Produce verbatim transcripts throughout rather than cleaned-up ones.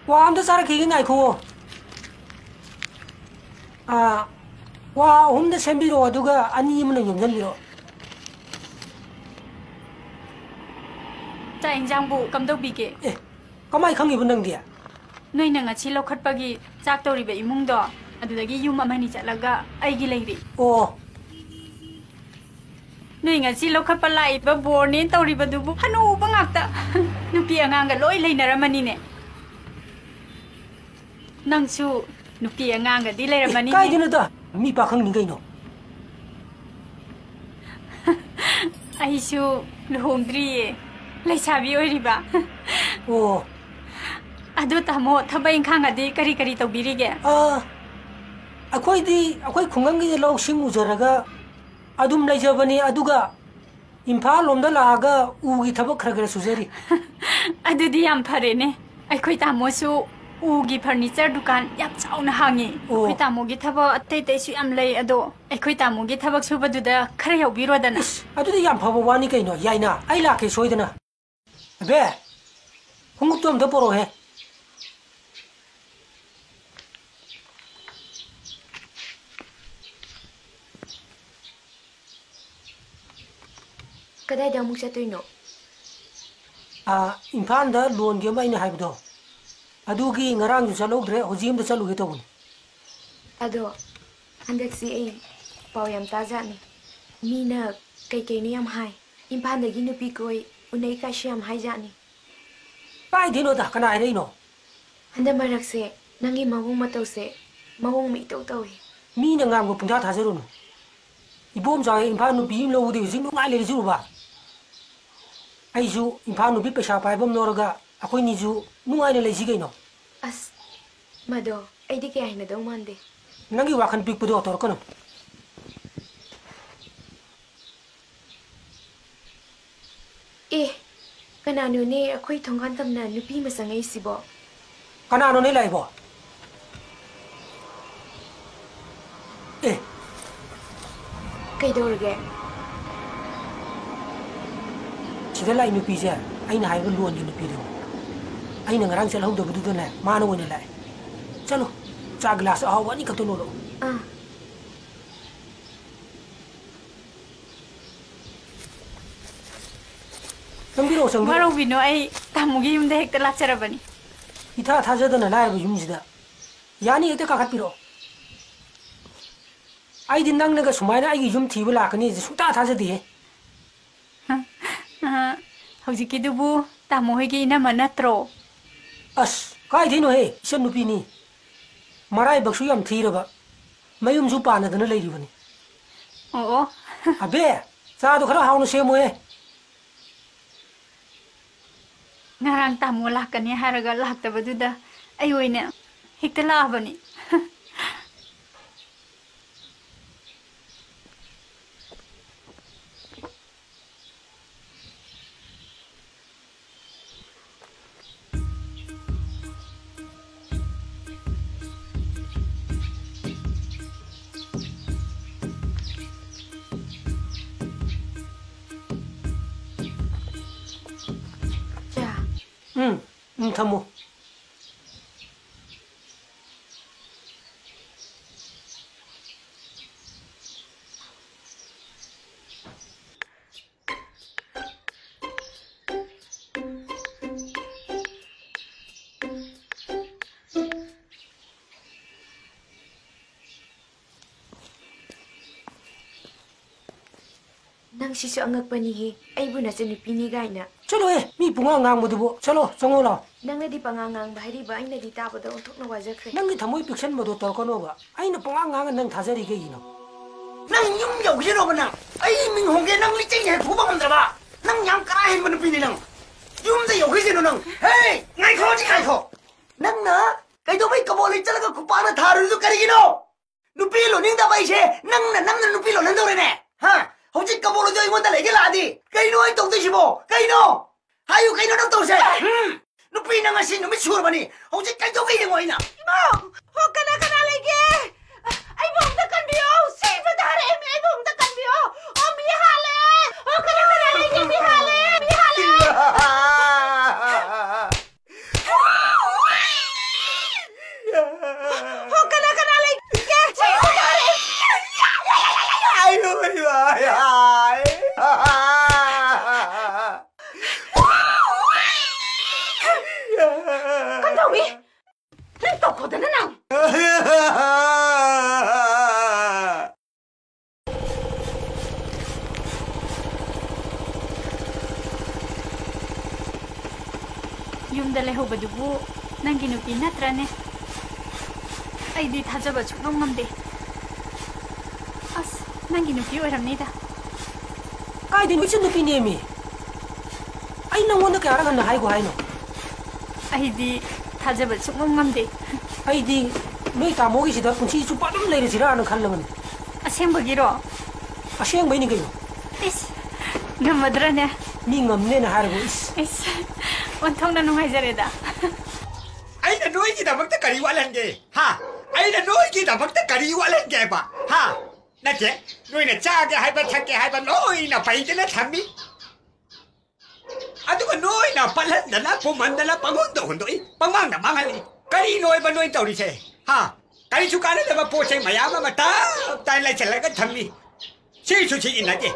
ꯀ꯭ꯋꯥ ꯑꯝꯇ ꯆꯥꯔꯛꯈꯤꯒꯦ, ꯉꯥꯏꯈꯨꯑꯣ꯫ ꯑꯥ, ꯀ꯭ꯋꯥ ꯑꯍꯨꯝꯗ ꯁꯦꯝꯕꯤꯔꯛꯑꯣ, ꯑꯗꯨꯒ ꯑꯅꯤ ꯑꯃꯅ ꯌꯣꯝꯁꯤꯟꯕꯤꯔꯛꯑꯣ꯫ ꯆꯥꯛ ꯏꯟꯖꯥꯡꯕꯨ ꯀꯝꯗꯧꯕꯤꯒꯦ? ꯑꯦ, ꯀꯃꯥꯏ ꯈꯪꯉꯤꯕ ꯅꯪꯗꯤ? ꯅꯣꯏꯅ ꯉꯁꯤ ꯂꯧꯈꯠꯄꯒꯤ ꯆꯥꯛ ꯇꯧꯔꯤꯕ ꯏꯃꯨꯡꯗꯣ, ꯑꯗꯨꯗꯒꯤ ꯌꯨꯝ ꯑꯃꯅꯤ ꯆꯠꯂꯒ ꯑꯩꯒꯤ ꯂꯩꯔꯤ꯫ ꯑꯣ꯫ ꯅꯣꯏ ꯉꯁꯤ ꯂꯧꯈꯠꯄ ꯂꯥꯛꯏꯕ ꯕꯣꯔꯅꯦꯅ ꯇꯧꯔꯤꯕꯗꯨꯕꯨ ꯍꯅꯨꯕ ꯉꯥꯛꯇ꯫ ꯅꯨꯄꯤ ꯑꯉꯥꯡꯒ ꯂꯣꯏ ꯂꯩꯅꯔꯝꯃꯅꯤꯅꯦ꯫ ꯅꯪꯁꯨ ꯅꯨꯄꯤ ꯑꯉꯥꯡꯒꯗꯤ ꯂꯩꯔꯝꯃꯅꯤꯅꯦ꯫ ꯀꯥꯏꯗꯩꯅꯣꯗ? ꯃꯤ ꯄꯥꯈꯪꯅꯤ ꯀꯩꯅꯣ꯫ ꯑꯩꯁꯨ ꯂꯨꯍꯣꯡꯗ꯭ꯔꯤꯌꯦ, ꯂꯩꯁꯥꯕꯤ ꯑꯣꯏꯔꯤꯕ꯫ ꯑꯣ꯫ ꯑꯗꯨ ꯇꯥꯃꯣ, ꯊꯕꯛ ꯏꯪꯈꯥꯡꯒꯗꯤ ꯀꯔꯤ ꯀꯔꯤ ꯇꯧꯕꯤꯔꯤꯒꯦ? ꯑ, ꯑꯩꯈꯣꯏꯗꯤ ꯑꯩꯈꯣꯏ ꯈꯨꯡꯒꯪꯒꯤ ꯂꯧꯁꯤꯡ ꯎꯖꯔꯒ ꯑꯗꯨꯝ ꯂꯩꯖꯕꯅꯤ, ꯑꯗꯨꯒ ꯏꯝꯐꯥꯜ ꯂꯣꯝꯗ ꯂꯥꯛꯑꯒ ꯎꯒꯤ ꯊꯕꯛ ꯈꯔ ꯈꯔ ꯁꯨꯖꯔꯤ꯫ ꯑꯗꯨꯗꯤ ꯌꯥꯝ ꯐꯔꯦꯅꯦ꯫ ꯑꯩꯈꯣꯏ ꯇꯥꯃꯣꯁꯨ ꯎꯒꯤ furniture ꯗꯨꯀꯥꯟ ꯌꯥꯝ ꯆꯥꯎꯅ ꯍꯥꯡꯉꯤ꯫ ꯑꯣ꯫ ꯑꯩꯈꯣꯏ ꯇꯥꯃꯣꯒꯤ ꯊꯕꯛ ꯑꯇꯩ ꯑꯇꯩꯁꯨ ꯌꯥꯝ ꯂꯩ, ꯑꯗꯣ ꯑꯩꯈꯣꯏ ꯇꯥꯃꯣꯒꯤ ꯊꯕꯛ ꯁꯨꯕꯗꯨꯗ ꯈꯔ ꯌꯥꯎꯕꯤꯔꯣꯗꯅ꯫ ꯏꯁ, ꯑꯗꯨꯗꯤ ꯌꯥꯝ ꯐꯕ ꯋꯥꯅꯤ ꯀꯩꯅꯣ꯫ ꯌꯥꯏꯅ, ꯑꯩ ꯂꯥꯛꯀꯦ ꯁꯣꯏꯗꯅ꯫ ꯑꯕꯦ, ꯈꯣꯡꯎꯞꯇꯣ ꯑꯝꯇ ꯄꯣꯔꯛꯑꯣꯍꯦ꯫ ꯀꯗꯥꯏꯗ ꯑꯃꯨꯛ ꯆꯠꯇꯣꯏꯅꯣ? ꯑꯥ, ꯏꯝꯐꯥꯜꯗ ꯂꯣꯟꯒꯤ ꯑꯃ ꯑꯩꯅ ꯍꯥꯏꯕꯗꯣ, ꯑꯗꯨꯒꯤ ꯉꯔꯥꯡꯁꯨ ꯆꯠꯍꯧꯗ꯭ꯔꯦ, ꯍꯧꯖꯤꯛ ꯑꯝꯇ ꯆꯠꯂꯨꯒꯦ ꯇꯧꯕꯅꯤ꯫ ꯑꯗꯣ ꯍꯟꯗꯛꯁꯤ ꯑꯩ ꯄꯥꯎ ꯌꯥꯝ ꯇꯥꯖꯥꯠꯅꯤ꯫ ꯃꯤꯅ ꯀꯩꯀꯩꯅꯣ ꯌꯥꯝ ꯍꯥꯏ, ꯏꯝꯐꯥꯜꯗꯒꯤ ꯅꯨꯄꯤ ꯀꯣꯏ, ꯎꯅꯩ ꯀꯥꯏꯁꯨ ꯌꯥꯝ ꯍꯥꯏꯖꯥꯠꯅꯤ꯫ ꯀꯥꯏꯗꯩꯅꯣꯗ? ꯀꯅꯥ ꯍꯥꯏꯔꯛꯏꯅꯣ? ꯍꯟꯗꯛ ꯃꯔꯛꯁꯦ ꯅꯪꯒꯤ ꯃꯑꯣꯡ ꯃꯇꯧꯁꯦ ꯃꯑꯣꯡ ꯑꯃ ꯏꯇꯧ ꯇꯧꯏ꯫ ꯃꯤꯅ ꯉꯥꯡꯕ ꯄꯨꯡꯊꯥ ꯊꯥꯖꯔꯨꯅꯨ꯫ ꯏꯕꯣꯝꯆꯥ ꯍꯣꯏ ꯏꯝꯐꯥꯜ ꯅꯨꯄꯤ ꯑꯃ ꯂꯧꯕꯗꯤ ꯍꯧꯖꯤꯛ ꯅꯨꯡꯉꯥꯏ ꯂꯩꯔꯤꯁꯤ ꯎꯔꯕ? ꯑꯩꯁꯨ ꯏꯝꯐꯥꯜ ꯅꯨꯄꯤ ꯄꯩꯁꯥ ꯄꯥꯏꯕ ꯑꯃ ꯂꯧꯔꯒ ꯑꯩꯈꯣꯏꯅꯤꯁꯨ ꯅꯨꯡꯉꯥꯏꯅ ꯂꯩꯁꯤ ꯀꯩꯅꯣ꯫ ꯑꯁ, ꯃꯗꯣ ꯑꯩꯗꯤ ꯀꯌꯥ ꯍꯩꯅꯗꯧ ꯃꯥꯟꯗꯦ꯫ ꯅꯪꯒꯤ ꯋꯥꯈꯜ ꯄꯤꯛꯄꯗꯣ ꯇꯧꯔꯛꯀꯅꯨ꯫ ꯑꯦ, ꯀꯅꯥꯅꯣꯅꯦ ꯑꯩꯈꯣꯏ ꯊꯣꯡꯒꯥꯟ ꯇꯝꯅ ꯅꯨꯄꯤ ꯑꯃ ꯆꯪꯉꯛꯏꯁꯤꯕꯣ? ꯀꯅꯥꯅꯣꯅꯦ ꯂꯥꯛꯏꯕꯣ? ꯑꯦ꯫ ꯀꯩꯗꯧꯔꯒꯦ? ꯁꯤꯗ ꯂꯥꯛꯏ ꯅꯨꯄꯤꯁꯦ ꯑꯩꯅ ꯍꯥꯏꯕ ꯂꯣꯟꯒꯤ ꯅꯨꯄꯤꯗꯨꯅꯤ꯫ ꯑꯩꯅ ꯉꯔꯥꯡ ꯆꯠꯍꯧꯗꯕꯗꯨꯗꯅꯦ, ꯃꯥꯅ ꯑꯣꯏꯅ ꯂꯥꯛꯑꯦ꯫ ꯆꯠꯂꯣ, ꯆꯥ ꯒꯤꯂꯥꯁ ꯑꯍꯥꯎꯕ ꯑꯅꯤꯈꯛꯇ ꯂꯣꯜꯂꯛꯑꯣ꯫ ꯑꯥ꯫ ꯆꯪꯕꯤꯔꯛꯑꯣ, ꯆꯪꯕꯤꯔꯛꯑꯣ꯫ ꯋꯥꯔꯧꯕꯤꯅꯨ, ꯑꯩ ꯇꯥꯃꯣꯒꯤ ꯌꯨꯝꯗ ꯍꯦꯛꯇ ꯂꯥꯛꯆꯔꯕꯅꯤ꯫ ꯏꯊꯥ ꯊꯥꯖꯗꯅ ꯂꯥꯏꯔꯕ ꯌꯨꯝꯁꯤꯗ꯫ ꯌꯥꯅꯤ, ꯍꯦꯛꯇ ꯀꯥꯈꯠꯄꯤꯔꯛꯑꯣ꯫ ꯑꯩꯗꯤ ꯅꯪꯅꯒ ꯁꯨꯃꯥꯏꯅ ꯑꯩꯒꯤ ꯌꯨꯝ ꯊꯤꯕ ꯂꯥꯛꯀꯅꯤꯁꯦ ꯁꯨꯡꯊꯥ ꯊꯥꯖꯗꯦꯍꯦ꯫ ꯑ, ꯍꯧꯖꯤꯛꯀꯤꯗꯨꯕꯨ ꯇꯥꯃꯣ ꯍꯣꯏꯒꯤ ꯏꯅꯝꯃ ꯅꯠꯇ꯭ꯔꯣ? ꯑꯁ, ꯀꯥꯏꯗꯩꯅꯣꯍꯦ, ꯏꯆꯟ ꯅꯨꯄꯤꯅꯤ꯫ ꯃꯔꯥꯏꯕꯛꯁꯨ ꯌꯥꯝ ꯊꯤꯔꯕ, ꯃꯌꯨꯝꯁꯨ ꯄꯥꯟꯅꯗꯅ ꯂꯩꯔꯤꯕꯅꯤ꯫ ꯑꯣ, ꯑꯣ꯫ ꯑꯕꯦ, ꯆꯥꯗꯣ ꯈꯔ ꯍꯥꯎꯅ ꯁꯦꯝꯃꯨꯍꯦ꯫ ꯉꯔꯥꯡ ꯇꯥꯃꯣ ꯂꯥꯛꯀꯅꯤ ꯍꯥꯏꯔꯒ ꯂꯥꯛꯇꯕꯗꯨꯗ ꯑꯩ ꯑꯣꯏꯅ ꯍꯦꯛꯇ ꯂꯥꯛꯑꯕꯅꯤ꯫ ꯆꯥ꯫ ꯎꯝ, ꯎꯝ, ꯊꯝꯃꯣ꯫ ꯅꯪ ꯁꯤꯁꯨ ꯑꯉꯛꯄꯅꯤꯍꯦ, ꯑꯩꯕꯨ ꯅꯆꯟꯅꯨꯄꯤꯅꯤ ꯀꯥꯏꯅ꯫ ꯆꯠꯂꯣꯍꯦ, ꯃꯤ ꯄꯨꯡꯉꯥꯡ ꯉꯥꯡꯕꯗꯨꯕꯨ꯫ ꯆꯠꯂꯣ, ꯆꯪꯉꯣ ꯂꯥꯎ꯫ ꯅꯪꯅꯗꯤ ꯄꯉꯥꯡ ꯉꯥꯡꯕ ꯍꯥꯏꯔꯤꯕ, ꯑꯩꯅꯗꯤ ꯇꯥꯕꯗ ꯑꯣꯟꯊꯣꯛꯅ ꯋꯥꯖꯈ꯭ꯔꯦ꯫ ꯅꯪꯒꯤ ꯊꯃꯣꯏ ꯄꯤꯛꯁꯟꯕꯗꯣ ꯇꯧꯔꯛꯀꯅꯣꯕ꯫ ꯑꯩꯅ ꯄꯨꯡꯉꯥꯡ ꯉꯥꯡꯉ ꯅꯪ ꯊꯥꯖꯔꯤ ꯀꯩꯒꯤꯅꯣ? ꯅꯪ ꯌꯨꯝ ꯌꯧꯈꯤꯁꯅꯣꯕ ꯅꯪ꯫ ꯑꯩ ꯃꯤꯡ ꯍꯣꯡꯒꯦ, ꯅꯪ ꯂꯤꯆꯩꯅ ꯍꯦꯛ ꯐꯨꯕ ꯉꯝꯗ꯭ꯔꯕ? ꯅꯪ ꯌꯥꯝ ꯀꯔꯥ ꯍꯦꯟꯕ ꯅꯨꯄꯤꯅꯤ ꯅꯪ꯫ ꯌꯨꯝꯗ ꯌꯧꯈꯤꯁꯅꯨ ꯅꯪ꯫ ꯍꯦ, ꯉꯥꯏꯈꯣ, ꯍꯧꯖꯤꯛ ꯉꯥꯏꯈꯣ꯫ ꯅꯪꯅ ꯀꯩꯗꯧꯕꯩ ꯀꯕꯣ ꯂꯩ ꯆꯠꯂꯒ ꯈꯨꯄꯥꯛꯅ ꯊꯥꯔꯨꯔꯤꯗꯨ ꯀꯔꯤꯒꯤꯅꯣ? ꯅꯨꯄꯤ ꯂꯣꯟꯅꯤꯡꯗꯕ ꯑꯩꯁꯦ ꯅꯪꯅ ꯅꯝꯅ ꯅꯨꯄꯤ ꯂꯣꯟꯍꯟꯗꯧꯔꯦꯅꯦ? ꯍꯥ? ꯍꯧꯖꯤꯛ ꯀꯕꯣꯛꯂꯣꯏꯗꯣ ꯑꯩꯉꯣꯟꯗ ꯂꯩꯒꯦ ꯂꯥꯛꯑꯗꯤ ꯀꯩꯅꯣ ꯑꯩ ꯇꯧꯗꯣꯏꯁꯤꯕꯣ? ꯀꯩꯅꯣ? ꯍꯥꯏꯌꯨ ꯀꯩꯅꯣ ꯅꯪ ꯇꯧꯔꯤꯁꯦ? ꯎꯝ? ꯅꯨꯄꯤ ꯅꯪ ꯉꯁꯤ ꯅꯨꯃꯤꯠ ꯁꯨꯔꯕꯅꯤ꯫ ꯍꯧꯖꯤꯛ ꯀꯩꯗꯧꯒꯦ ꯌꯦꯡꯉꯣ ꯑꯩꯅ꯫ ꯏꯃꯥ! ꯍꯣ, ꯀꯅꯥ ꯀꯅꯥ ꯂꯩꯒꯦ? ꯑꯩꯕꯨ ꯑꯝꯇ ꯀꯟꯕꯤꯌꯣ! ꯁꯤꯕ ꯇꯥꯔꯦ! ꯑꯩꯕꯨ ꯑꯝꯇ ꯀꯟꯕꯤꯌꯣ! ꯑꯣ, ꯃꯤ ꯍꯥꯠꯂꯦ! ꯑꯣ, ꯀꯅꯥ ꯀꯅꯥ ꯂꯩꯒꯦ? ꯃꯤ ꯍꯥꯠꯂꯦ! ꯃꯤ ꯍꯥꯠꯂꯦ! ꯎꯏ! ꯅꯪ ꯇꯧꯈꯣꯗꯅ ꯅꯪ! ꯌꯨꯝꯗ ꯂꯩꯍꯧꯕꯗꯨꯕꯨ ꯅꯪꯒꯤ ꯅꯨꯄꯤ ꯅꯠꯇ꯭ꯔꯅꯦ? ꯑꯩꯗꯤ ꯊꯥꯖꯕ ꯁꯨꯡꯉꯝ ꯉꯝꯗꯦ꯫ ꯑꯁ, ꯅꯪꯒꯤ ꯅꯨꯄꯤ ꯑꯣꯏꯔꯝꯅꯤꯗ꯫ ꯀꯥꯏꯗꯩꯅꯣ? ꯏꯆꯟ ꯅꯨꯄꯤꯅꯦꯃꯤ꯫ ꯑꯩ ꯅꯪꯉꯣꯟꯗ ꯀꯌꯥꯔꯛ ꯍꯟꯅ ꯍꯥꯏꯒꯣ ꯍꯥꯏꯅꯣ? ꯑꯩꯗꯤ ꯊꯥꯖꯕ ꯁꯨꯡꯉꯝ ꯉꯝꯗꯦ꯫ ꯑꯩꯗꯤ ꯅꯣꯏ ꯇꯥꯃꯣꯒꯤꯁꯤꯗ ꯄꯨꯟꯁꯤ ꯆꯨꯞꯄ ꯑꯗꯨꯝ ꯂꯩꯔꯁꯤꯔꯥꯅ ꯈꯜꯂꯕꯅꯤ꯫ ꯑꯁꯦꯡꯕꯒꯤꯔꯣ? ꯑꯁꯦꯡꯕꯩꯅꯤ ꯀꯩꯅꯣ꯫ ꯏꯁ, ꯉꯝꯃꯗ꯭ꯔꯅꯦ? ꯃꯤ ꯉꯝꯅꯦꯅ ꯍꯥꯏꯔꯕꯣ? ꯏꯁ꯫ ꯏꯁ, ꯑꯣꯟꯊꯣꯛꯅ ꯅꯨꯡꯉꯥꯏꯖꯔꯦꯗ꯫ ꯑꯩꯅ ꯅꯣꯏꯒꯤꯗꯃꯛꯇ ꯀꯔꯤ ꯋꯥꯠꯍꯟꯒꯦ? ꯍꯥ? ꯑꯩꯅ ꯅꯣꯏꯒꯤꯗꯃꯛꯇ ꯀꯔꯤ ꯋꯥꯠꯍꯟꯒꯦ ꯍꯥꯏꯕ? ꯍꯥ? ꯅꯠꯇꯦ, ꯅꯣꯏꯅ ꯆꯥꯒꯦ ꯍꯥꯏꯕ, ꯊꯛꯀꯦ ꯍꯥꯏꯕ ꯂꯣꯏꯅ ꯄꯩꯗꯅ ꯊꯝꯃꯤ꯫ ꯑꯗꯨꯒ ꯅꯣꯏꯅ ꯄꯠꯍꯟꯗꯅ, ꯄꯨꯝꯍꯟꯗꯅ, ꯄꯪꯍꯨꯟꯗ ꯍꯨꯟꯗꯣꯛꯏ, ꯄꯪꯃꯥꯡꯗ ꯃꯥꯡꯍꯜꯂꯤ꯫ ꯀꯔꯤꯅꯣ ꯍꯥꯏꯕ ꯅꯣꯏ ꯇꯧꯔꯤꯁꯦ? ꯍꯥ? ꯀꯔꯤꯁꯨ ꯀꯥꯟꯅꯗꯕ ꯄꯣꯠ ꯆꯩ ꯃꯌꯥꯝ ꯑꯃ ꯇꯞ ꯇꯥꯏ ꯂꯩꯁꯜꯂꯒ ꯊꯝꯃꯤ꯫ ꯁꯤꯁꯨ ꯁꯤ ꯏꯟꯅꯗꯦ꯫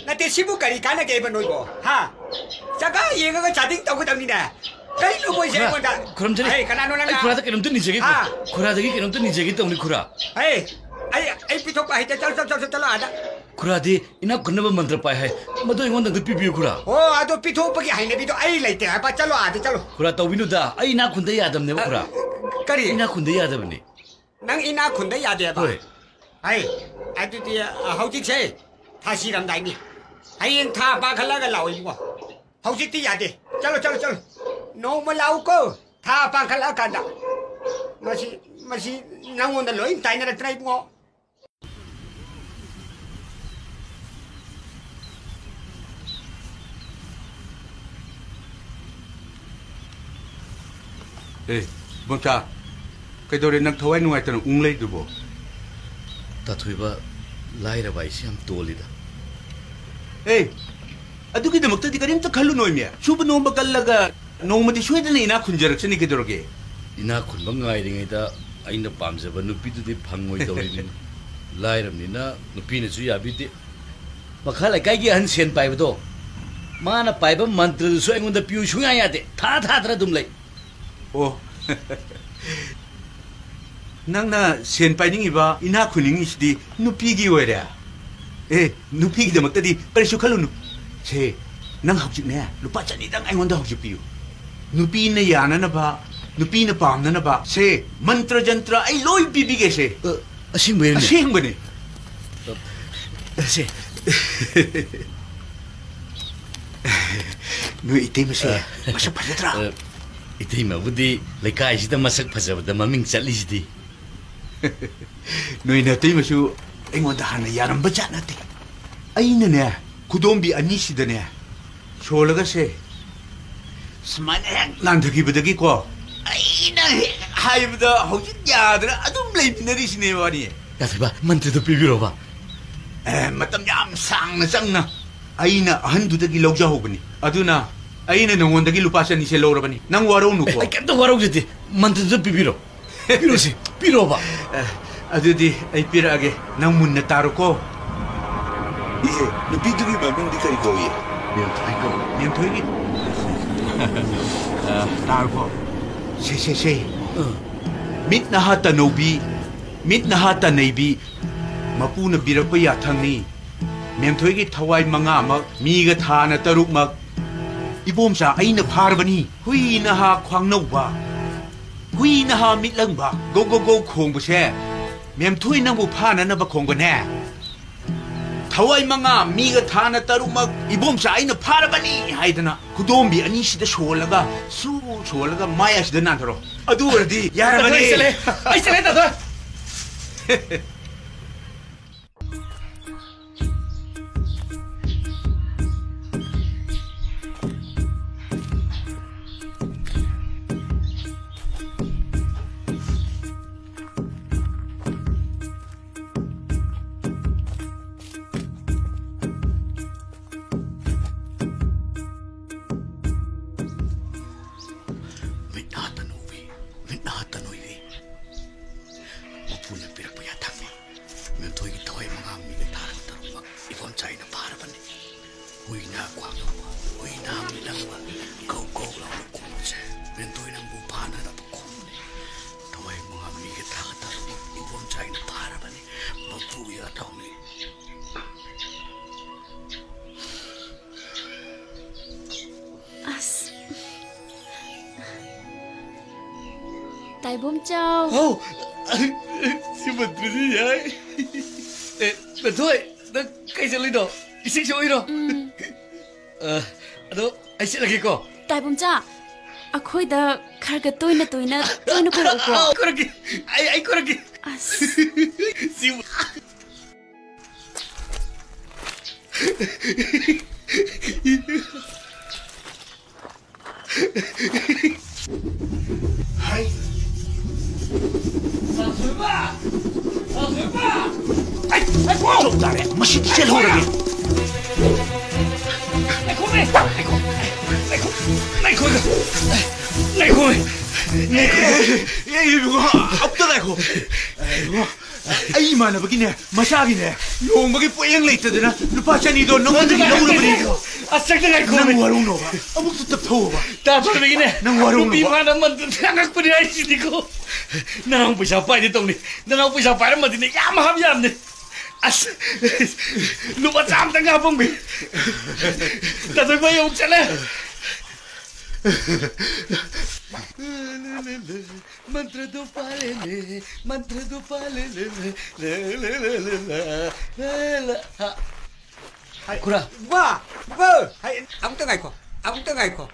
ꯅꯠꯇꯦ, ꯁꯤꯕꯨ ꯀꯔꯤ ꯀꯥꯟꯅꯒꯦꯕ ꯅꯣꯏꯕꯣ? ꯍꯥ? ꯖꯒꯥ ꯌꯦꯡꯉꯒ ꯆꯥꯗꯤꯡ ꯇꯧꯒꯗꯕꯅꯤꯅꯦ꯫ ꯀꯔꯤꯅꯣ ꯃꯣꯏꯁꯦ ꯈꯨꯔꯥ, ꯑꯩꯉꯣꯟꯗ? ꯈꯨꯔꯨꯝꯖꯔꯤ꯫ ꯑꯩ ꯀꯅꯥꯅꯣ ꯅꯪꯅ? ꯑꯩ ꯈꯨꯔꯥꯗ ꯀꯩꯅꯣꯝꯇ ꯅꯤꯖꯒꯦ, ꯍꯥ? ꯈꯨꯔꯥꯗꯒꯤ ꯀꯩꯅꯣꯝꯇ ꯅꯤꯖꯒꯦ ꯇꯧꯅꯤ, ꯈꯨꯔꯥ꯫ ꯑꯩ, ꯑꯩ, ꯑꯩ ꯄꯤꯊꯣꯛꯄ ꯍꯩꯇꯦ꯫ ꯆꯠꯂꯣ, ꯆꯠꯂꯣ, ꯆꯠꯂꯣ, ꯆꯠꯂꯣ ꯑꯥꯗ꯫ ꯈꯨꯔꯥꯗꯤ ꯏꯅꯥꯛ ꯈꯨꯟꯅꯕ ꯃꯟꯇ꯭ꯔ ꯄꯥꯏ ꯍꯥꯏ꯫ ꯃꯗꯨ ꯑꯩꯉꯣꯟꯗ ꯑꯝꯇ ꯄꯤꯕꯤꯌꯨ, ꯈꯨꯔꯥ꯫ ꯑꯣ, ꯑꯗꯣ ꯄꯤꯊꯣꯛꯄꯒꯤ ꯍꯩꯅꯕꯤꯗꯣ ꯑꯩ ꯂꯩꯇꯦ ꯍꯥꯏꯕ꯫ ꯆꯠꯂꯣ ꯑꯥꯗ, ꯆꯠꯂꯣ꯫ ꯈꯨꯔꯥ, ꯇꯧꯕꯤꯅꯨꯗ꯫ ꯑꯩ ꯏꯅꯥꯛ ꯈꯨꯟꯗ ꯌꯥꯗꯕꯅꯦꯕ, ꯈꯨꯔꯥ꯫ ꯀꯔꯤ? ꯏꯅꯥꯛ ꯈꯨꯟꯗ ꯌꯥꯗꯕꯅꯦ꯫ ꯅꯪ ꯏꯅꯥꯛ ꯈꯨꯟꯗ ꯌꯥꯗꯦꯕ? ꯍꯣꯏ꯫ ꯍꯩ, ꯑꯗꯨꯗꯤ, ꯑ, ꯍꯧꯖꯤꯛꯁꯦ ꯊꯥꯁꯤꯔꯝꯗꯥꯏꯅꯤ꯫ ꯍꯌꯦꯡ ꯊꯥ ꯄꯥꯡꯈꯠꯂꯒ ꯂꯥꯛꯑꯣ ꯏꯕꯨꯡꯉꯣ꯫ ꯍꯧꯖꯤꯛꯇꯤ ꯌꯥꯗꯦ꯫ ꯆꯠꯂꯣ, ꯆꯠꯂꯣ, ꯆꯠꯂꯣ꯫ ꯅꯣꯡꯃ ꯂꯥꯛꯎꯀꯣ, ꯊꯥ ꯄꯥꯡꯈꯠꯂꯛꯑꯀꯥꯟꯗ꯫ ꯃꯁꯤ, ꯃꯁꯤ ꯅꯪꯉꯣꯟꯗ ꯂꯣꯏ ꯇꯥꯏꯅꯔꯛꯇꯅ ꯏꯕꯨꯡꯉꯣ꯫ ꯑꯦ, ꯏꯕꯣꯝꯆꯥ, ꯀꯩꯗꯧꯔꯦ ꯅꯪ ꯊꯋꯥꯏ ꯅꯨꯡꯉꯥꯏꯇꯅ ꯎꯪ ꯂꯩꯗꯨꯕꯣ? ꯇꯥꯊꯣꯏꯕ, ꯂꯥꯏꯔꯕ ꯍꯥꯏꯁꯤ ꯌꯥꯝ ꯇꯣꯜꯂꯤꯗ꯫ ꯑꯦ, ꯑꯗꯨꯒꯤꯗꯃꯛꯇꯗꯤ ꯀꯔꯤꯝꯇ ꯈꯜꯂꯨꯅꯣꯃꯤ꯫ ꯁꯨꯕ ꯅꯣꯝꯕ ꯀꯜꯂꯒ ꯅꯣꯡꯃꯗꯤ ꯁꯣꯏꯗꯅ ꯏꯅꯥꯛ ꯈꯨꯟꯖꯔꯛꯆꯅꯤ, ꯀꯩꯗꯧꯔꯒꯦ? ꯏꯅꯥꯛ ꯈꯨꯟꯕ ꯉꯥꯏꯔꯤꯉꯩꯗ ꯑꯩꯅ ꯄꯥꯝꯖꯕ ꯅꯨꯄꯤꯗꯨꯗꯤ ꯐꯪꯉꯣꯏꯗꯧꯔꯤꯅꯤ꯫ ꯂꯥꯏꯔꯕꯅꯤꯅ ꯅꯨꯄꯤꯅꯁꯨ ꯌꯥꯕꯤꯗꯦ꯫ ꯃꯈꯥ ꯂꯩꯀꯥꯏꯒꯤ ꯑꯍꯟ ꯁꯦꯟ ꯄꯥꯏꯕꯗꯣ, ꯃꯥꯅ ꯄꯥꯏꯕ ꯃꯟꯇ꯭ꯔꯗꯨꯁꯨ ꯑꯩꯉꯣꯟꯗ ꯄꯤꯌꯨ ꯁꯨꯡꯌꯥ ꯌꯥꯗꯦ꯫ ꯊꯥ ꯊꯥꯗꯅ ꯑꯗꯨꯝ ꯂꯩ꯫ ꯑꯣ꯫ ꯅꯪꯅ ꯁꯦꯟ ꯄꯥꯏꯅꯤꯡꯉꯤꯕ, ꯏꯅꯥꯛ ꯈꯨꯟꯅꯤꯡꯉꯤꯁꯤꯗꯤ ꯅꯨꯄꯤꯒꯤ ꯑꯣꯏꯔꯦ꯫ ꯑꯦ, ꯅꯨꯄꯤꯒꯤꯗꯃꯛꯇꯗꯤ ꯀꯔꯤꯁꯨ ꯈꯜꯂꯨꯅꯨ꯫ ꯁꯦ, ꯅꯪ ꯍꯧꯖꯤꯛꯅꯦ, ꯂꯨꯄꯥ ꯆꯅꯤꯗꯪ ꯑꯩꯉꯣꯟꯗ ꯍꯧꯖꯤꯛ ꯄꯤꯌꯨ꯫ ꯅꯨꯄꯤꯅ ꯌꯥꯅꯅꯕ, ꯅꯨꯄꯤꯅ ꯄꯥꯝꯅꯅꯕ, ꯁꯦ, ꯃꯟꯇ꯭ꯔ ꯖꯟꯇ꯭ꯔ ꯑꯩ ꯂꯣꯏ ꯄꯤꯕꯤꯒꯦ ꯁꯦ꯫ ꯑ, ꯑꯁꯦꯡꯕꯩꯔꯅꯦ? ꯑꯁꯦꯡꯕꯅꯦ꯫ ꯑ, ꯁꯦ꯫ ꯅꯣꯏ ꯏꯇꯩꯃꯁꯦ ꯑ, ꯃꯁꯛ ꯐꯖꯗ꯭ꯔꯥ? ꯑ, ꯏꯇꯩꯃꯕꯨꯗꯤ ꯂꯩꯀꯥꯏꯁꯤꯗ ꯃꯁꯛ ꯐꯖꯕꯗ ꯃꯃꯤꯡ ꯆꯠꯂꯤꯁꯤꯗꯤ꯫ ꯅꯣꯏ ꯅꯇꯩꯃꯁꯨ ꯑꯩꯉꯣꯟꯗ ꯍꯥꯟꯅ ꯌꯥꯔꯝꯕ ꯖꯥꯠ ꯅꯠꯇꯦ꯫ ꯑꯩꯅꯅꯦ, ꯈꯨꯗꯣꯝꯕꯤ ꯑꯅꯤꯁꯤꯗꯅꯦ, ꯁꯣꯜꯂꯒꯁꯦ, ꯁꯨꯃꯥꯏꯅ ꯍꯦꯛ ꯅꯥꯟꯊꯈꯤꯕꯗꯒꯤꯀꯣ, ꯑꯩꯅ ꯍꯦꯛ ꯍꯥꯏꯕꯗ ꯍꯧꯖꯤꯛ ꯌꯥꯗꯅ ꯑꯗꯨꯝ ꯂꯩꯃꯤꯟꯅꯔꯤꯁꯤꯅꯦ ꯋꯥꯅꯤ꯫ ꯌꯥꯊꯣꯏꯕ, ꯃꯟꯇ꯭ꯔꯗꯨ ꯄꯤꯕꯤꯔꯣꯕ꯫ ꯑꯦ, ꯃꯇꯝ ꯌꯥꯝ ꯁꯥꯡꯅ ꯆꯪꯅ ꯑꯩꯅ ꯑꯍꯟꯗꯨꯗꯒꯤ ꯂꯧꯖꯍꯧꯕꯅꯤ꯫ ꯑꯗꯨꯅ ꯑꯩꯅ ꯅꯉꯣꯟꯗꯒꯤ ꯂꯨꯄꯥ ꯆꯅꯤꯁꯦ ꯂꯧꯔꯕꯅꯤ꯫ ꯅꯪ ꯋꯥꯔꯧꯅꯨꯀꯣ꯫ ꯑꯦ, ꯑꯩ ꯀꯩꯝꯇ ꯋꯥꯔꯧꯖꯗꯦ꯫ ꯃꯟꯇ꯭ꯔꯗꯨ ꯄꯤꯕꯤꯔꯣ꯫ ꯄꯤꯔꯣꯁꯤ, ꯄꯤꯔꯣꯕ꯫ ꯑꯦ, ꯑꯗꯨꯗꯤ ꯑꯩ ꯄꯤꯔꯛꯑꯒꯦ꯫ ꯅꯪ ꯃꯨꯟꯅ ꯇꯥꯔꯣꯀꯣ꯫ ꯏꯍꯦ, ꯅꯨꯄꯤꯗꯨꯒꯤ ꯃꯃꯤꯡꯗꯤ ꯀꯔꯤ ꯀꯧꯏ? ꯃꯦꯝꯊꯣꯏ ꯀꯧꯏ꯫ ꯃꯦꯝꯊꯣꯏꯒꯤ꯫ ꯑ, ꯇꯥꯔꯣꯀꯣ꯫ ꯁꯦ, ꯁꯦ, ꯁꯦ꯫ ꯑ꯫ ꯃꯤꯠ ꯅꯍꯥ ꯇꯅꯧꯕꯤ, ꯃꯤꯠ ꯅꯍꯥ ꯇꯅꯩꯕꯤ, ꯃꯄꯨꯅ ꯄꯤꯔꯛꯄ ꯌꯥꯊꯪꯅꯤ꯫ ꯃꯦꯝꯊꯣꯏꯒꯤ ꯊꯋꯥꯏ ꯃꯉꯥꯃꯛ, ꯃꯤꯒ ꯊꯥꯅ ꯇꯔꯨꯛꯃꯛ, ꯏꯕꯣꯝꯆꯥ ꯑꯩꯅ ꯐꯥꯔꯕꯅꯤ꯫ ꯍꯨꯏ ꯅꯍꯥ ꯈ꯭ꯋꯥꯡꯅꯧꯕ, ꯍꯨꯏ ꯅꯍꯥ ꯃꯤꯠꯂꯪꯕ, ꯒꯧ ꯒꯧ ꯒꯧ ꯈꯣꯡꯕꯁꯦ, ꯃꯦꯝꯊꯣꯏ ꯅꯪꯕꯨ ꯐꯥꯅꯅꯕ ꯈꯣꯡꯕꯅꯦ꯫ ꯊꯋꯥꯏ ꯃꯉꯥ, ꯃꯤꯒ ꯊꯥꯅ ꯇꯔꯨꯛꯃꯛ, ꯏꯕꯣꯝꯆꯥ ꯑꯩꯅ ꯐꯥꯔꯕꯅꯤ ꯍꯥꯏꯗꯅ ꯈꯨꯗꯣꯝꯕꯤ ꯑꯅꯤꯁꯤꯗ ꯁꯣꯜꯂꯒ, ꯁꯨ ꯁꯣꯜꯂꯒ ꯃꯥꯏ ꯑꯁꯤꯗ ꯅꯥꯟꯊꯔꯣ꯫ ꯑꯗꯨ ꯑꯣꯏꯔꯗꯤ ꯌꯥꯔꯕꯅꯦ꯫ ꯑꯩ ꯆꯠꯂꯦ, ꯑꯩ ꯆꯠꯂꯦ, ꯇꯥꯇꯣꯟ꯫ ꯃꯤꯠ ꯅꯥ ꯇꯅꯨꯕꯤ, ꯃꯤꯠ ꯅꯥ ꯇꯅꯨꯕꯤ, ꯃꯄꯨꯅ ꯄꯤꯔꯛꯄ ꯌꯥꯊꯪꯅꯤ꯫ ꯇꯥꯏꯕꯣꯝꯆꯥ꯫ ꯍꯥꯎ! ꯁꯤ ꯃꯟꯇ꯭ꯔꯁꯤ ꯌꯥꯏ꯫ ꯑꯦ, ꯕꯦꯊꯣꯏ, ꯅꯪ ꯀꯩ ꯆꯠꯂꯨꯏꯅꯣ? ꯏꯁꯤꯡ ꯁꯣꯛꯏꯔꯣ? ꯎꯝ꯫ ꯑ, ꯑꯗꯣ ꯑꯩ ꯆꯠꯂꯒꯦꯀꯣ꯫ ꯇꯥꯏꯕꯣꯝꯆꯥ, ꯑꯩꯈꯣꯏꯗ ꯈꯔ ꯈꯔ ꯇꯣꯏꯅ ꯇꯣꯏꯅ, ꯇꯣꯏꯅ ꯀꯣꯏꯔꯛꯎꯀꯣ꯫ ꯑ, ꯀꯣꯏꯔꯛꯀꯦ꯫ ꯑꯩ, ꯑꯩ ꯀꯣꯏꯔꯛꯀꯦ꯫ ꯑꯁ꯫ ꯁꯤ ꯍꯥꯏ꯫ ꯆꯥꯊꯣꯏꯕ! ꯆꯥꯊꯣꯏꯕ! ꯑꯩ, ꯑꯩ ꯆꯣꯞ ꯇꯥꯔꯦ꯫ ꯃꯁꯤ ꯆꯦꯜꯍꯧꯔꯒꯦ꯫ ꯉꯥꯏꯈꯣꯃꯦ! ꯉꯥꯏꯈꯣ! ꯉꯥꯏꯈꯣ! ꯉꯥꯏꯈꯣ! ꯉꯥꯏꯈꯣꯃꯦ! ꯑꯦ, ꯑꯦ, ꯏꯕꯨꯡꯉꯣ, ꯑꯝꯇ ꯉꯥꯏꯈꯣ꯫ ꯏꯕꯨꯡꯉꯣ, ꯑꯩ ꯏꯃꯥꯟꯅꯕꯒꯤꯅꯦ, ꯃꯆꯥꯒꯤꯅꯦ, ꯂꯨꯍꯣꯡꯕꯒꯤ ꯄꯣꯠꯌꯦꯡ ꯂꯩꯇꯗꯅ ꯂꯨꯄꯥ ꯆꯅꯤꯗꯣ ꯅꯉꯣꯟꯗꯒꯤ ꯂꯧꯔꯕꯅꯦ꯫ ꯑꯁ, ꯆꯠꯇ ꯉꯥꯏꯈꯣꯃꯦ꯫ ꯅꯪ ꯋꯥꯔꯧꯅꯣꯕ꯫ ꯑꯃꯨꯛꯇ ꯇꯞꯊꯧꯑꯣꯕ꯫ ꯇꯥꯊꯣꯏꯕꯒꯤꯅꯦ꯫ ꯅꯪ ꯋꯥꯔꯧꯅꯣꯕ꯫ ꯅꯨꯄꯤ ꯐꯥꯅ ꯃꯟꯇ꯭ꯔ ꯊꯥꯡꯉꯛꯄꯅꯦ ꯍꯥꯏꯁꯤꯅꯤꯀꯣ꯫ ꯅꯅꯥꯎ ꯄꯩꯁꯥ ꯄꯥꯏꯗꯦ ꯇꯧꯅꯤ꯫ ꯅꯅꯥꯎ ꯄꯩꯁꯥ ꯄꯥꯏꯔꯝꯃꯗꯤꯅꯦ, ꯌꯥꯝ ꯍꯥꯞ ꯌꯥꯝꯅꯤ꯫ ꯑꯁ, ꯂꯨꯄꯥ ꯆꯥꯝꯇꯪ ꯍꯥꯞꯄꯝꯒꯦ꯫ ꯇꯥꯊꯣꯏꯕ, ꯑꯩ ꯑꯃꯨꯛ ꯆꯠꯂꯦ꯫ ꯃꯟꯇ꯭ꯔꯗꯨ ꯄꯥꯜꯂꯦꯅꯦ, ꯃꯟꯇ꯭ꯔꯗꯨ ꯄꯥꯜꯂꯦꯅꯦ, ꯂꯦ, ꯂꯦ, ꯂꯦ, ꯂꯦ, ꯂꯦ, ꯂꯦ, ꯂꯦ꯫ ꯍꯥ꯫ ꯍꯥꯏ, ꯈꯨꯔꯥ꯫ ꯕꯥ, ꯕꯥ, ꯍꯥꯏ, ꯑꯃꯨꯛꯇ ꯉꯥꯏꯈꯣ, ꯑꯃꯨꯛꯇ ꯉꯥꯏꯈꯣ꯫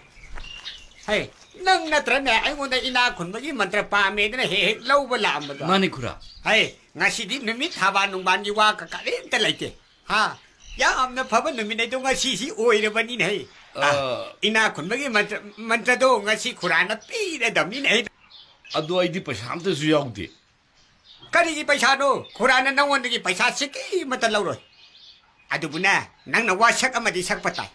ꯍꯥꯏ, ꯅꯪ ꯅꯠꯇ꯭ꯔꯅꯦ ꯑꯩꯉꯣꯟꯗ ꯏꯅꯥꯛ ꯈꯨꯟꯕꯒꯤ ꯃꯟꯇ꯭ꯔ ꯄꯥꯝꯃꯦꯗꯅ ꯍꯦꯛ ꯍꯦꯛ ꯂꯧꯕ ꯂꯥꯛꯑꯝꯕꯗꯣ? ꯃꯥꯅꯤ ꯈꯨꯔꯥ꯫ ꯍꯥꯏ, ꯉꯁꯤꯗꯤ ꯅꯨꯃꯤꯠ ꯊꯥꯕꯜ ꯅꯨꯡꯕꯥꯜꯒꯤ ꯋꯥ ꯀ-, ꯀꯔꯤꯝꯇ ꯂꯩꯇꯦ꯫ ꯍꯥ, ꯌꯥꯝꯅ ꯐꯕ ꯅꯨꯃꯤꯠ ꯑꯗꯣ ꯉꯁꯤꯁꯤ ꯑꯣꯏꯔꯕꯅꯤꯅꯦ꯫ ꯑ, ꯑ, ꯏꯅꯥꯛ ꯈꯨꯟꯕꯒꯤ ꯃꯟꯇ꯭ꯔ, ꯃꯟꯇ꯭ꯔꯗꯣ ꯉꯁꯤ ꯈꯨꯔꯥꯅ ꯄꯤꯔꯗꯕꯅꯤꯅꯦ꯫ ꯑꯗꯣ ꯑꯩꯗꯤ ꯄꯩꯁꯥ ꯑꯝꯇꯁꯨ ꯌꯥꯎꯗꯦ꯫ ꯀꯔꯤꯒꯤ ꯄꯩꯁꯥꯅꯣ? ꯈꯨꯔꯥꯅ ꯅꯉꯣꯟꯗꯒꯤ ꯄꯩꯁꯥ ꯁꯤꯀꯤ ꯑꯃꯠꯇ ꯂꯧꯔꯣꯏ꯫ ꯑꯗꯨꯕꯨꯅꯦ, ꯅꯪꯅ ꯋꯥꯁꯛ ꯑꯃꯗꯤ ꯁꯛꯄ ꯇꯥꯏ꯫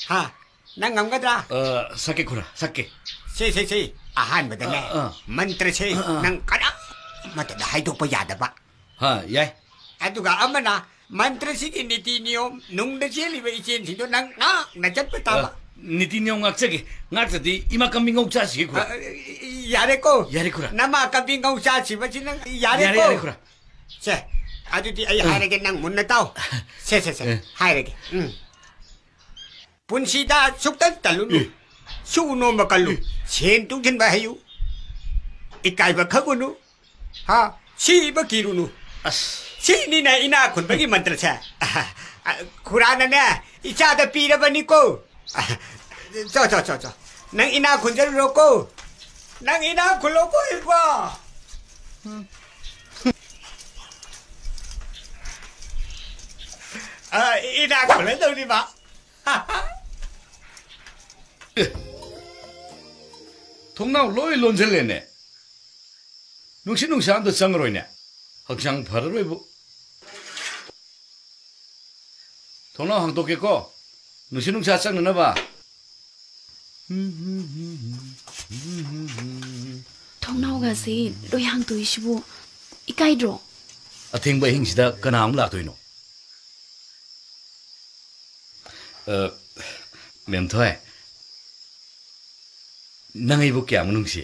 ꯍꯥ? ꯅꯪ ꯉꯝꯒꯗ꯭ꯔꯥ? ꯑ, ꯁꯛꯀꯦ ꯈꯨꯔꯥ, ꯁꯛꯀꯦ꯫ ꯁꯤ, ꯁꯤ, ꯁꯤ꯫ ꯑꯍꯥꯟꯕꯗꯅꯦ, ꯑ, ꯑ꯫ ꯃꯟꯇ꯭ꯔꯁꯦ, ꯑ, ꯑ꯫ ꯅꯪ ꯀꯅꯥꯃꯠꯇꯗ ꯍꯥꯏꯗꯣꯛꯄ ꯌꯥꯗꯕ꯫ ꯍꯥ, ꯌꯥꯏ꯫ ꯑꯗꯨꯒ ꯑꯃꯅ, ꯃꯟꯇ꯭ꯔꯁꯤꯒꯤ ꯅꯤꯇꯤ ꯅꯤꯌꯣꯝ, ꯅꯨꯡꯗ ꯆꯦꯜꯂꯤꯕ ꯏꯆꯦꯜꯁꯤꯡꯗꯣ ꯅꯪ ꯉꯥꯛꯅ ꯆꯠꯄ ꯇꯥꯕ꯫ ꯑ, ꯅꯤꯇꯤ ꯅꯤꯌꯣꯝ ꯉꯥꯛꯆꯒꯦ꯫ ꯉꯥꯛꯇ꯭ꯔꯗꯤ ꯏꯃꯥ ꯀꯝꯕꯤ ꯉꯧ ꯆꯥꯁꯤꯒꯦ, ꯈꯨꯔꯥ꯫ ꯑ, ꯌꯥꯔꯦꯀꯣ? ꯌꯥꯔꯦ, ꯈꯨꯔꯥ꯫ ꯅꯃꯥ ꯀꯝꯕꯤ ꯉꯧ ꯆꯥꯁꯤꯕꯁꯤ ꯅꯪ ꯌꯥꯔꯦꯀꯣ? ꯌꯥꯔꯦ, ꯌꯥꯔꯦ, ꯈꯨꯔꯥ꯫ ꯁꯦ, ꯑꯗꯨꯗꯤ ꯑꯩ ꯑ꯫ ꯍꯥꯏꯔꯒꯦ, ꯅꯪ ꯃꯨꯟꯅ ꯇꯥꯎ꯫ ꯁꯦ, ꯁꯦ, ꯁꯦ, ꯑ꯫ ꯍꯥꯏꯔꯒꯦ꯫ ꯎꯝ꯫ ꯄꯨꯟꯁꯤꯗ ꯁꯨꯛꯇꯟ ꯇꯜꯂꯨꯅꯨ꯫ ꯑꯦ꯫ ꯁꯨ ꯅꯣꯝꯕ ꯀꯜꯂꯨ꯫ ꯑꯦ꯫ ꯁꯦꯟ ꯇꯨꯡꯁꯤꯟꯕ ꯍꯩꯌꯨ꯫ ꯏꯀꯥꯏꯕ ꯈꯪꯒꯅꯨ꯫ ꯍꯥ? ꯁꯤꯕ ꯀꯤꯔꯨꯅꯨ꯫ ꯑꯁ꯫ ꯁꯤꯅꯤꯅꯦ ꯏꯅꯥꯛ ꯈꯨꯟꯕꯒꯤ ꯃꯟꯇ꯭ꯔꯁꯦ꯫ ꯈꯨꯔꯥꯅꯅꯦ, ꯏꯆꯥꯗ ꯄꯤꯔꯕꯅꯤꯀꯣ꯫ ꯆꯣ, ꯆꯣ, ꯆꯣ, ꯆꯣ꯫ ꯅꯪ ꯏꯅꯥꯛ ꯈꯨꯟꯖꯔꯨꯔꯣꯀꯣ꯫ ꯅꯪ ꯏꯅꯥꯛ ꯈꯨꯜꯂꯣꯀꯣ, ꯏꯕꯣ꯫ ꯑ, ꯏꯅꯥꯛ ꯈꯨꯜꯂꯗꯧꯔꯤꯕ꯫ ꯑꯦ, ꯊꯣꯡꯅꯥꯎ ꯂꯣꯏ ꯂꯣꯟꯁꯤꯜꯂꯦꯅꯦ꯫ ꯅꯨꯡꯁꯤꯠ ꯅꯨꯡꯁꯥ ꯑꯝꯇ ꯆꯪꯉꯔꯣꯏꯅꯦ꯫ ꯍꯛꯆꯥꯡ ꯐꯔꯔꯣꯏꯕꯨ꯫ ꯊꯣꯡꯅꯥꯎ ꯍꯥꯡꯗꯣꯛꯀꯦꯀꯣ, ꯅꯨꯡꯁꯤꯠ ꯅꯨꯡꯁꯥ ꯆꯪꯅꯅꯕ꯫ ꯊꯣꯡꯅꯥꯎꯒꯁꯦ ꯂꯣꯏ ꯍꯥꯡꯗꯣꯛꯏꯁꯤꯕꯨ ꯏꯀꯥꯏꯗ꯭ꯔꯣ? ꯑꯊꯦꯡꯕ ꯑꯍꯤꯡꯁꯤꯗ ꯀꯅꯥ ꯑꯃꯨꯛ ꯂꯥꯛꯇꯣꯏꯅꯣ? ꯑ, ꯃꯦꯝꯊꯣꯏ, ꯅꯪ ꯑꯩꯕꯨ ꯀꯌꯥꯃꯨꯛ ꯅꯨꯡꯁꯤ?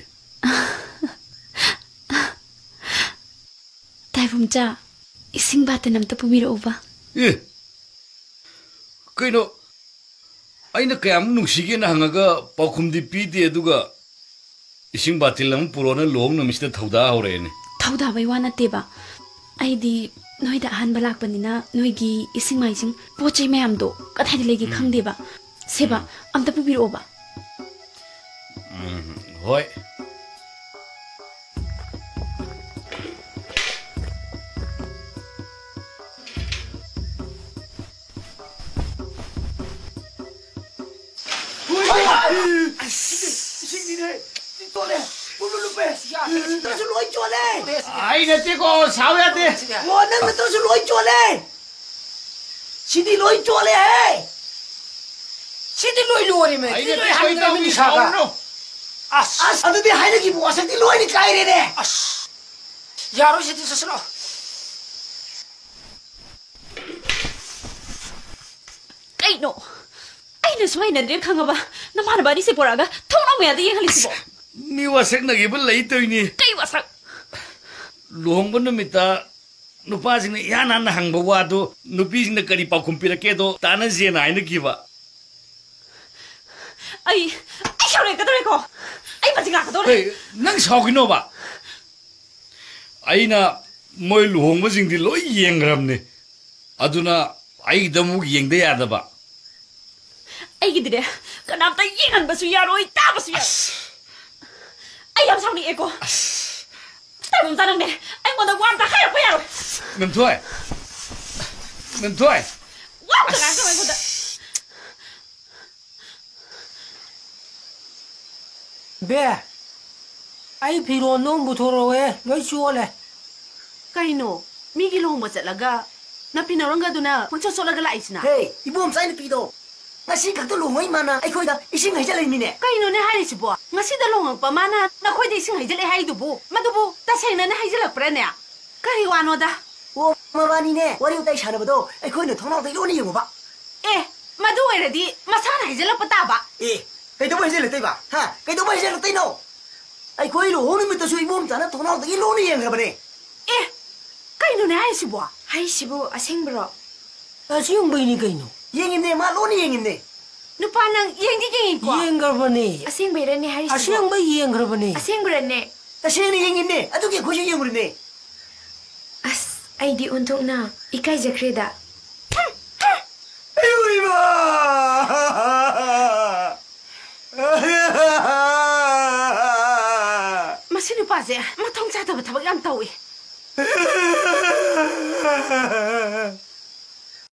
ꯇꯥꯏꯕꯨꯝꯆꯥ, ꯏꯁꯤꯡ ꯕꯥꯇꯟ ꯑꯝꯇ ꯄꯨꯕꯤꯔꯛꯎꯕ꯫ ꯑꯦ, ꯀꯩꯅꯣ, ꯑꯩꯅ ꯀꯌꯥꯃꯨꯛ ꯅꯨꯡꯁꯤꯒꯦꯅ ꯍꯪꯉꯒ ꯄꯥꯎꯈꯨꯝꯗꯤ ꯄꯤꯗꯦ, ꯑꯗꯨꯒ ꯏꯁꯤꯡ ꯕꯥꯇꯤꯜ ꯑꯃ ꯄꯨꯔꯛꯑꯣꯅ ꯂꯨꯍꯣꯡ ꯅꯨꯃꯤꯠꯁꯤꯗ ꯊꯧꯗꯥ ꯍꯧꯔꯛꯑꯦꯅꯦ꯫ ꯊꯧꯗꯥꯕꯩ ꯋꯥ ꯅꯠꯇꯦꯕ, ꯑꯩꯗꯤ ꯅꯣꯏꯗ ꯑꯍꯥꯟꯕ ꯂꯥꯛꯄꯅꯤꯅ ꯅꯣꯏꯒꯤ ꯏꯁꯤꯡ ꯃꯥꯏꯁꯤꯡ, ꯄꯣꯠ ꯆꯩ ꯃꯌꯥꯝꯗꯣ ꯀꯗꯥꯏꯗ ꯂꯩꯒꯦ ꯎꯝ꯫ ꯈꯪꯗꯦꯕ꯫ ꯁꯦꯕ, ꯎꯝ꯫ ꯑꯝꯇ ꯄꯨꯕꯤꯔꯛꯑꯣꯕ꯫ ꯎꯝ, ꯍꯣꯏ꯫ ꯏꯁꯤꯡꯅꯤꯅꯦ꯫ ꯆꯣꯠꯂꯦ꯫ ꯄꯨꯡꯂꯨꯞ ꯂꯨꯞꯄꯦ꯫ ꯅꯠꯇ꯭ꯔꯁꯨ ꯂꯣꯏ ꯆꯣꯠꯂꯦ꯫ ꯑꯩ ꯅꯠꯇꯦꯀꯣ, ꯁꯥꯎ ꯌꯥꯗꯦ꯫ ꯑꯣ, ꯅꯪ ꯅꯠꯇ꯭ꯔꯁꯨ ꯂꯣꯏ ꯆꯣꯠꯂꯦ꯫ ꯁꯤꯗꯤ ꯂꯣꯏ ꯆꯣꯠꯂꯦꯍꯦ꯫ ꯁꯤꯗꯤ ꯂꯣꯏ ꯂꯣꯏꯔꯦꯃꯦ꯫ ꯑꯩ ꯁꯤꯗꯤ ꯂꯣꯏ ꯅꯠꯇꯦꯀꯣ, ꯍꯥꯏꯕꯗ ꯏꯇꯥꯎꯕꯤ, ꯃꯤꯅꯤ ꯁꯥꯒ꯫ ꯁꯥꯎꯔꯅꯨ꯫ ꯑꯁ꯫ ꯑꯁ, ꯑꯗꯨꯗꯤ ꯍꯥꯏꯅꯈꯤꯕ ꯋꯥꯁꯛꯇꯤ ꯂꯣꯏꯅ ꯀꯥꯏꯔꯦꯅꯦ꯫ ꯑꯁ꯫ ꯌꯥꯔꯣꯏ, ꯁꯤꯗꯤ ꯆꯠꯁꯤꯜꯂꯣ꯫ ꯀꯩꯅꯣ? ꯑꯩꯅ ꯁꯨꯝ ꯍꯩꯅꯗ꯭ꯔꯦ ꯈꯪꯉꯕ? ꯅꯃꯥꯟꯅꯕ ꯑꯅꯤꯁꯦ ꯄꯨꯔꯛꯑꯒ ꯊꯣꯡꯅꯥꯎ ꯃꯌꯥꯗ ꯌꯦꯡꯍꯜꯂꯤꯁꯤꯕꯣ? ꯃꯤ ꯋꯥꯁꯛꯅꯈꯤꯕ ꯂꯩꯇꯣꯏꯅꯤ꯫ ꯀꯩ ꯋꯥꯁꯛ? ꯂꯨꯍꯣꯡꯕ ꯅꯨꯃꯤꯠꯇ ꯅꯨꯄꯥꯁꯤꯡꯅ ꯏꯍꯥꯟ ꯍꯥꯟꯅ ꯍꯪꯕ ꯋꯥꯗꯣ ꯅꯨꯄꯤꯁꯤꯡꯅ ꯀꯔꯤ ꯄꯥꯎꯈꯨꯝ ꯄꯤꯔꯛꯀꯦꯗꯣ ꯇꯥꯟꯅꯁꯦꯅ ꯍꯥꯏꯅꯈꯤꯕ꯫ ꯑꯩ, ꯑꯩ ꯁꯥꯎꯔꯛꯀꯗꯧꯔꯦꯀꯣ꯫ ꯑꯩ ꯃꯁꯤ ꯉꯥꯛꯀꯗꯧꯔꯦ꯫ ꯍꯦ, ꯅꯪ ꯁꯥꯎꯈꯤꯅꯣꯕ꯫ ꯑꯩꯅ ꯃꯣꯏ ꯂꯨꯍꯣꯡꯕꯁꯤꯡꯗꯤ ꯂꯣꯏ ꯌꯦꯡꯈ꯭ꯔꯕꯅꯤ꯫ ꯑꯗꯨꯅ ꯑꯩꯒꯤꯗ ꯑꯃꯨꯛ ꯌꯦꯡꯗ ꯌꯥꯗꯕ꯫ ꯑꯩꯒꯤꯗꯤꯅꯦ, ꯀꯅꯥꯝꯇ ꯌꯦꯡꯍꯟꯕꯁꯨ ꯌꯥꯔꯣꯏ, ꯇꯥꯕꯁꯨ ꯌꯥꯔꯣꯏ꯫ ꯑꯁ꯫ ꯑꯩ ꯌꯥꯝ ꯁꯥꯎꯅꯤꯡꯉꯦꯀꯣ꯫ ꯑꯁ꯫ ꯇꯥꯏꯕꯪ ꯅꯪꯅꯦ, ꯑꯩꯉꯣꯟꯗ ꯋꯥ ꯑꯝꯇ ꯍꯥꯏꯔꯛꯄ ꯌꯥꯔꯣꯏ꯫ ꯃꯦꯝꯊꯣꯏ꯫ ꯃꯦꯝꯊꯣꯏ꯫ ꯋꯥ ꯑꯝꯇ ꯉꯥꯡꯒꯅꯨ ꯑꯩꯉꯣꯟꯗ꯫ ꯕꯦ, ꯑꯩ ꯐꯤꯔꯣꯟꯗꯣ ꯑꯃꯨꯛ ꯄꯨꯊꯣꯔꯛꯑꯣꯍꯦ, ꯂꯣꯏ ꯆꯣꯠꯂꯦ꯫ ꯀꯩꯅꯣ, ꯃꯤꯒꯤ ꯂꯨꯍꯣꯡꯕ ꯆꯠꯂꯒ ꯅꯐꯤ ꯅꯔꯣꯟꯒꯗꯨꯅ ꯄꯪꯆꯣꯠ ꯆꯣꯠꯂꯒ ꯂꯥꯛꯏꯁꯤꯅ? ꯍꯦ, ꯏꯕꯣꯝꯆꯥ ꯅꯨꯄꯤꯗꯣ, ꯉꯁꯤ ꯈꯛꯇ ꯂꯨꯍꯣꯡꯉ ꯏꯃꯥꯅ ꯑꯩꯈꯣꯏꯗ ꯏꯁꯤꯡ ꯍꯩꯖꯜꯂꯛꯏꯃꯤꯅꯦ꯫ ꯀꯩꯅꯣꯅꯦ ꯍꯥꯏꯔꯤꯁꯤꯕꯣ? ꯉꯁꯤꯗ ꯂꯨꯍꯣꯡꯉꯛꯄ ꯃꯥꯅ ꯅꯈꯣꯏꯗ ꯏꯁꯤꯡ ꯍꯩꯖꯜꯂꯛꯑꯦ ꯍꯥꯏꯗꯨꯕꯨ, ꯃꯗꯨꯕꯨ ꯇꯁꯦꯡꯅꯅꯦ ꯍꯩꯖꯜꯂꯛꯄ꯭ꯔꯥꯅꯦ? ꯀꯔꯤ ꯋꯥꯅꯣꯗ? ꯑꯣ, ꯃꯕꯥꯅꯤꯅꯦ, ꯋꯥꯔꯤ ꯋꯥꯇꯥꯏ ꯁꯥꯟꯅꯕꯗꯣ ꯑꯩꯈꯣꯏꯅ ꯊꯣꯡꯅꯥꯎꯗꯒꯤ ꯂꯣꯟꯅ ꯌꯦꯡꯉꯨꯕ꯫ ꯑꯦ, ꯃꯗꯨ ꯑꯣꯏꯔꯗꯤ ꯃꯁꯥꯅ ꯍꯩꯖꯜꯂꯛꯄ ꯇꯥꯕ꯫ ꯑꯦ, ꯀꯩꯗꯧꯕꯩ ꯍꯩꯖꯜꯂꯛꯇꯣꯏꯕ? ꯍꯥ? ꯀꯩꯗꯧꯕꯩ ꯍꯩꯖꯜꯂꯛꯇꯣꯏꯅꯣ? ꯑꯩꯈꯣꯏ ꯂꯨꯍꯣꯡ ꯅꯨꯃꯤꯠꯇꯁꯨ ꯏꯕꯣꯝꯆꯥꯅ ꯊꯣꯡꯅꯥꯎꯗꯒꯤ ꯂꯣꯟꯅ ꯌꯦꯡꯈ꯭ꯔꯕꯅꯦ꯫ ꯑꯦ, ꯀꯩꯅꯣꯅꯦ ꯍꯥꯏꯁꯤꯕꯣ? ꯍꯥꯏꯁꯤꯕꯨ ꯑꯁꯦꯡꯕꯔꯣ? ꯑꯁꯦꯡꯕꯩꯅꯤ ꯀꯩꯅꯣ꯫ ꯌꯦꯡꯉꯤꯝꯅꯦ, ꯃꯥ ꯂꯣꯟꯅ ꯌꯦꯡꯉꯤꯝꯅꯦ꯫ ꯅꯨꯄꯥ ꯅꯪ ꯌꯦꯡꯗꯤ ꯌꯦꯡꯉꯤꯀꯣ? ꯌꯦꯡꯈ꯭ꯔꯕꯅꯦ꯫ ꯑꯁꯦꯡꯕꯩꯔꯅꯦ ꯍꯥꯏꯔꯤꯁꯤꯕꯣ? ꯑꯁꯦꯡꯕꯩ ꯌꯦꯡꯈ꯭ꯔꯕꯅꯦ꯫ ꯑꯁꯦꯡꯕꯔꯅꯦ? ꯇꯁꯦꯡꯅ ꯌꯦꯡꯉꯤꯝꯅꯦ, ꯑꯗꯨꯒꯤ ꯑꯩꯈꯣꯏꯁꯨ ꯌꯦꯡꯉꯨꯔꯤꯅꯦ꯫ ꯑꯁ, ꯑꯩꯗꯤ ꯑꯣꯟꯊꯣꯛꯅ ꯏꯀꯥꯏꯖꯈ꯭ꯔꯦꯗ꯫ ꯑꯌꯣ ꯏꯃꯥ! ꯃꯁꯤ ꯅꯨꯄꯥꯁꯦ ꯃꯊꯣꯡ ꯆꯥꯗꯕ ꯊꯕꯛ ꯌꯥꯝ ꯇꯧꯏ꯫